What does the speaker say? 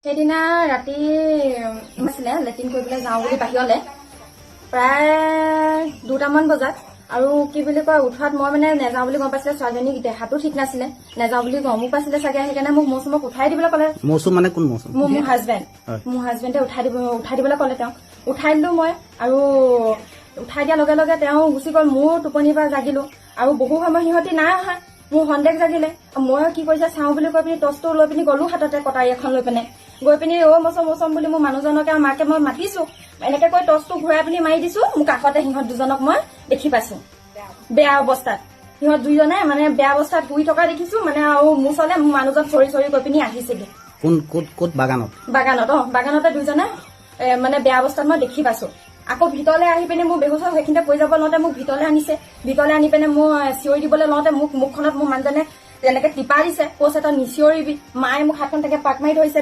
সেইদিনা ৰাতি আছিলে লেট্ৰিন কৰিবলৈ যাওঁ বুলি বাহিৰলে প্ৰায় 2টামান বজাত আৰু কি বুলি কয়, উঠোৱাত মই মানে নেযাওঁ বুলি গম পাইছিলে। ছোৱালীজনীক দেহাটো ঠিক নাছিলে, নেযাওঁ বুলি গমো পাইছিলে চাগে, সেইকাৰণে মোক মৌচুমক উঠাই দিবলৈ ক'লে। মৌচুম মানে কোন মৌচুম? মোৰ হাজবেণ্ড। মোৰ হাজবেণ্ডে উঠাই দিবলৈ ক'লে তেওঁক। উঠাই দিলো মই আৰু উঠাই দিয়াৰ লগে লগে তেওঁ গুচি গ'ল। মোৰ টোপনিৰ পৰা জাগিলো আৰু বহু সময় সিহঁতি নাই অহা। মোৰ সন্দেহ জাগিলে। মই কি কৰিছে চাওঁ বুলি কৈ পিনি টৰ্চটো লৈ পিনি গ'লো, হাততে কটাৰী এখন লৈ পিনে গৈ পিনি অ' মৌচুম মৌচুম বুলি মোৰ মানুহজনকে আৰু মাকে মই মাতিছো। এনেকে কৈ টৰ্চটো ঘূৰাই পিনি মাৰি দিছো। মোৰ কাষতে সিহঁত দুজনক মই দেখি পাইছো বেয়া অৱস্থাত। সিহঁত দুইজনে মানে বেয়া অৱস্থাত শুই থকা দেখিছো মানে। আৰু মোৰ ওচৰলে মোৰ মানুহজন চৰি চৰি গৈ পিনি আহিছেগে। কোন, ক'ত ক'ত? বাগানত? বাগানত, অ, বাগানতে দুইজনে মানে বেয়া অৱস্থাত মই দেখি পাইছো। আকৌ ভিতৰলে আহি পিনে মোৰ বেহুচ হৈ সেইখিনিতে পৰি যাব লওঁতে মোক ভিতৰলে আনিছে। ভিতৰলে আনি পিনে মোৰ চিঞৰি দিবলৈ লওঁতে মোক মুখখনত মোৰ মানুহজনে তেনেকে টিপা দিছে, কৈছে তই নিচিঞৰিবি। মায়ে মোক হাতখন তেনেকে পাক মাৰি ধৰিছে।